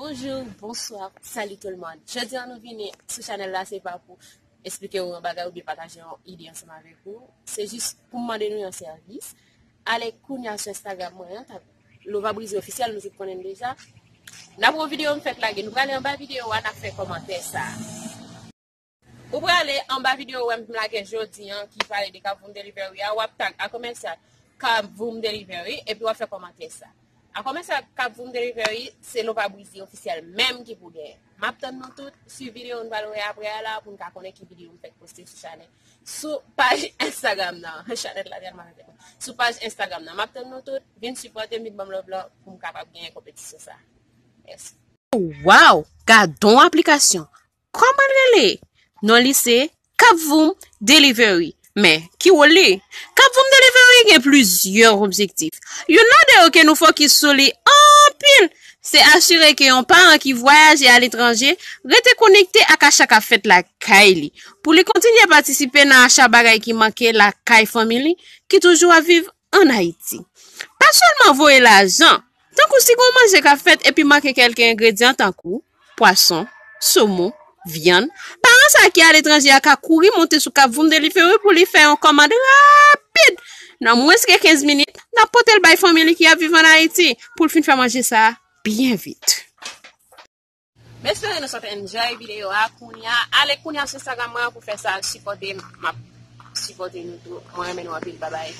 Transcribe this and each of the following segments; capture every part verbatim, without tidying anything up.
Bonjou, bonswa, salut tout le monde. Jodi a nou vini sou chanèl la, se pa pou esplike w yon bagay oubyen pataje yon ide ansanm avèk ou. Se jis pou m mande nou yon sèvis. Ale kounye a sou Instagram mwen an, tap Lova Brize Ofisyèl, nou tout konnen l deja. N ap wè videyo m fèk lage. Nou prale anba videyo a, n ap fè kòmantè sa. Ou prale anba videyo wè m lage jodi an ki pale de Kap Voum Delivery a, w ap tag a komèsyal Kap Voum Delivery, epi w ap fè kòmantè sa. A komèsyal Kap Voum Delivery, se Lova Brize Ofisyèl menm ki pou dèyè. M ap tann nou tout, swiv videyo nou pral wè apre a la pou n ka konnen ki videyo m fèk poste sou chanèl, sou paj Instagram nan. Chanèl la tèlman fèk sou paj Instagram nan. M ap tann nou tout, vin sipòte m, vin ban m love lan pou m kapab genyen konpetisyon sa. Mèsi. Waw, gadon aplikasyon! Kòman l rele? Non li se Kap Voum Delivery. Men, ki wòl li? Kap Voum Delivery gen plizyè objektif. Youn ladan yo ke nou fokis sou li anpil, se asire ke yon paran ki vwayaje aletranje rete konekte ak acha k ap fèt lakay li, pou li kontinye patisipe nan acha bagay ki manke lakay fanmi li ki toujou ap viv ann Ayiti. Pa sèlman voye lajan, tankou si gen yon manje k ap fèt epi manke kèlke engredyan tankou pwason, somon, vyann, paran sa ki aletranje a ka kouri monte sou Kap Voum Delivery pou li fè yon kòmand rapid. Nan mwens ke kenz minit, n ap pote l bay fanmi li ki ap viv ann Ayiti pou l fin fè manje sa a byen vit. M espere nou sot enjoy videyo a kounye a. Ale kounye a sou Instagram mwen pou fè sa, sipòte m, m ap sipòte nou tou. Mwen renmen nou anpil, babay.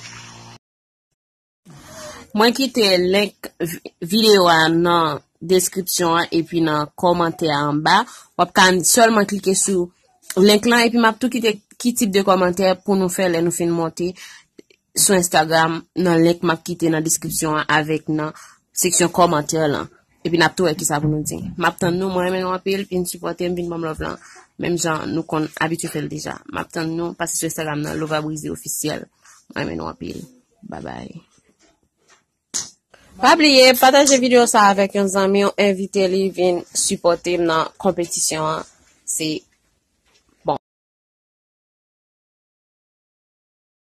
Mwen kite link vi- videyo a nan deskripsyon an epi nan kòmantè a anba. W ap ka sèlman klike sou link lan epi m ap tou kite ki tip de kòmantè pou nou fè lè nou fin monte sou Instagram nan link m ap kite nan deskripsyon an avèk nan seksyon kòmantè lan. Epi n ap tou wè kisa pou nou di. M ap tann nou, mwen renmen nou anpil, vin sipòte m, vin ban m love lan. Menm jan nou konn abitye fè l deja. M ap tann nou, pase sou Instagram nan, Lova Brize Ofisyèl. Mwen renmen nou anpil. Babay. Pa bliye, pataje videyo sa avèk yon zanmi w, envite li vin sipòte m nan konpetisyon an. Se